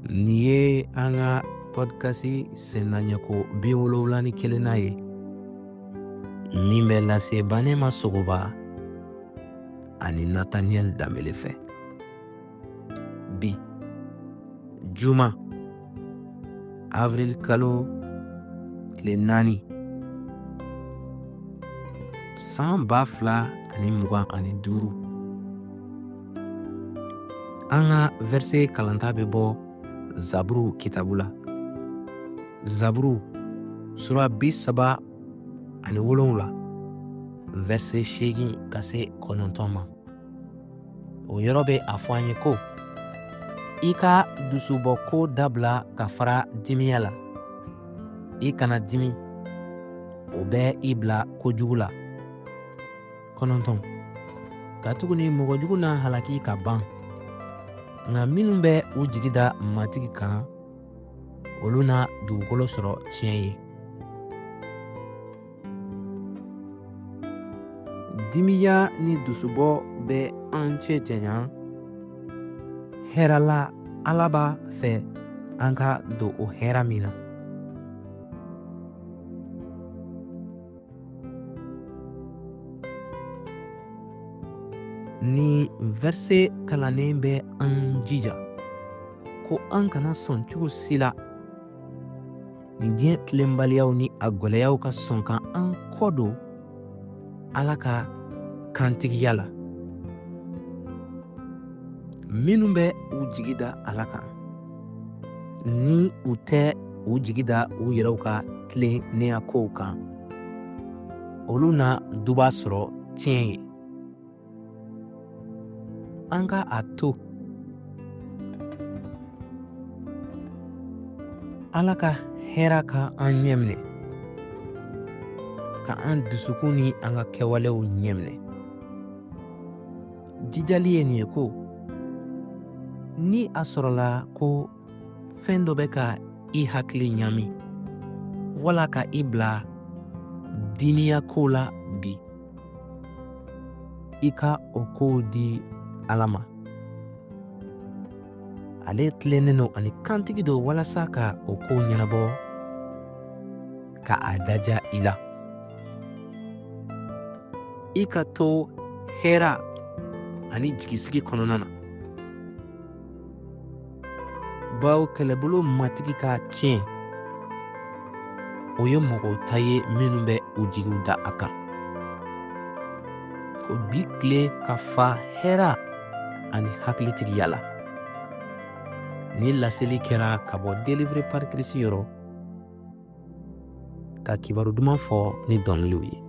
Nin ye an ka pɔdikasi sennaɲɛko 71nan ye min bɛ lase Banema Sogoba ani Nataniyɛli Danbele fɛ. Bi juma avril kalo tile 4 san 2025. An ka vɛrise kalanta bɛ bɔ Zaburu kitabu la. Zaburu sura 37, vɛrise 8 ka se 9 ma. O yɔrɔ bɛ a fɔ an ye ko i ka dusubɔ ko dabila ka fara dimiya la. I kana dimi, o bɛ i bila kojugu la. 9, katuguni mɔgɔjugu na halaki ka ban, nka minnu bɛ u jigi da Matigi kan, olu na dugukolo sɔrɔ tiɲɛ ye. Dimiya ni dusubɔ bɛ an cɛ janya hɛrɛ la. Ala b'a fɛ an ka don o hɛrɛ min na. Nin vɛrise kalannen bɛ an jija ko an kana sɔn cogo si la nin diɲɛ tilenbaliyaw ni a gwɛlɛyaw ka sɔn ka an kɔ don Ala ka kantigiya la. Minnu bɛ u jigi da Ala kan, ni u tɛ u jigi da u yɛrɛw ka tilennenya kow kan, olu na duba sɔrɔ tiɲɛ ye. An ka a to Ala ka hɛrɛ ka an ɲɛminɛ, ka an dusukun ni an ka kɛwalew ɲɛminɛ. Jijali ye nin ye ko ni a sɔrɔla ko fɛn dɔ bɛ ka i hakili ɲaami wala ka i bila dimiya kow la bi, i ka o kow di Ala ma. Ale tilennen don ani kantigi don walasa ka o kow ɲɛnabɔ ka a daja i la. I ka to hɛra ani jigisigi kɔnɔna na, bawo kɛlɛbolo Matigi ka tiɲɛ, o ye mɔgɔw ta ye minnu bɛ u jigiw da a kan. Ko bi tile ka fa hɛra ani hakilitigiya la. Ni laseli kɛra ka bɔ Délivré par Christ yɔrɔ, ka kibaru duman fɔ ni dɔnkiliw ye.